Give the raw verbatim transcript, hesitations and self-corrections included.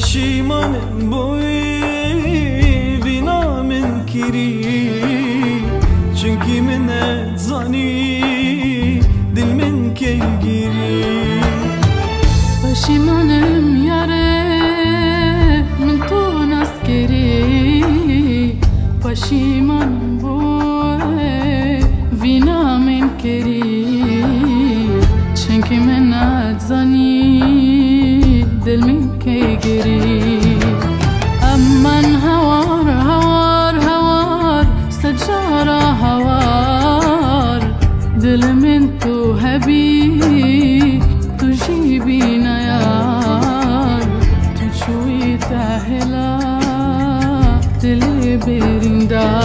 Şîmanim boyê vîna min kirî, çunkî min nezanî dil min key girî. Peşîmanim yare min to nas kirî, peşîmanim boyê vîna min kirî, çunkî min nezanî